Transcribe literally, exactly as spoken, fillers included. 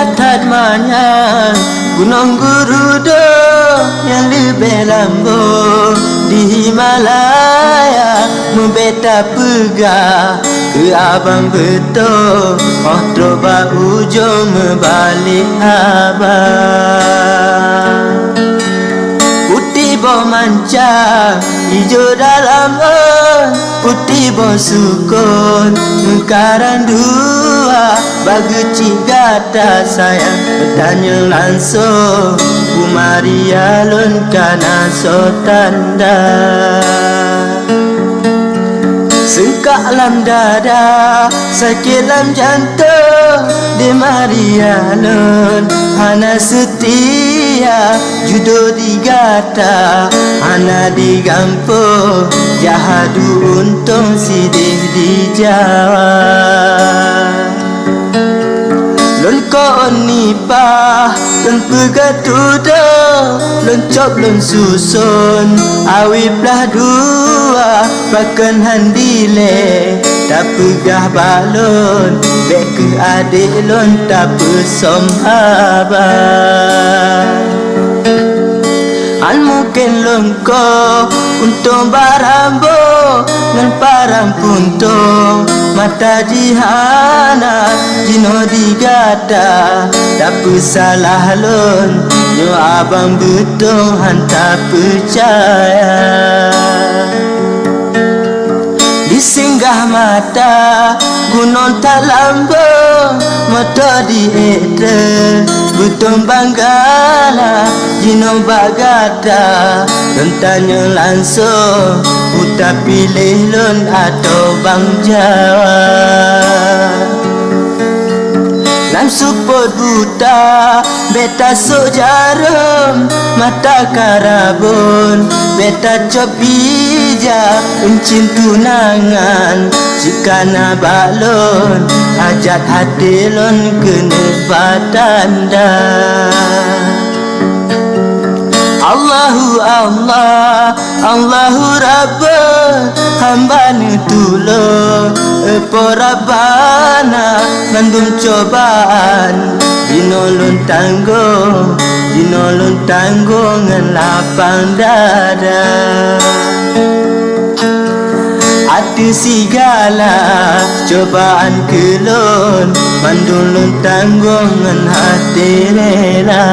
That manyang gunong Geurudong nyang leubeh lambong di Himalaya, meubeta peugah keu abang beutôi, 'oh trok bak ujong meubalek haba. Putéh boh manca, ijo dalam ôn, putéh boh sukon, meukarang dua, bak geuchik gata sayang, beutanyong langsong, Bu Maria lôn kana soe tanda. Seungkak lam dada, sakét lam jantong, di Maria lôn hana seutia, judo di gata hana di gampông, jak hadu untông sideh di Jawa. Lôn kon nipah, lôn peugah tudoh, lôn cop lôn suson, awi plah dua, pakon han dilée, tapeugah bak lôn, bék keuh adék lôn tapeusöm haba. An mungken lôn ko untông barambô ngon parang puntông, mata jih hana jinoe di gata, tapeusalah lôn nyoe abang beutông han tapeucaya. Di singgah mata gunong that lambông, moto di ék trön beutông banggala jinoe bak gata. Lôn tanyong langsông, peue tapiléh lôn atau bang Jawa. Lam seupôt buta bék tasôk jarôm, mata karabôn bék tacop ija, euncien tunangan jikana bak lôn, hajat até lôn keuneuk batanda. Allahu Allah, Allahu Rabbana, hamba neutulông, eu Po Rabbana, mandum cobaan jinoe lôn tanggông, jinoe lôn tanggông ngon lapang dada. Ateueh sigala cobaan keu lôn, mandum lôn tanggông ngon até rela.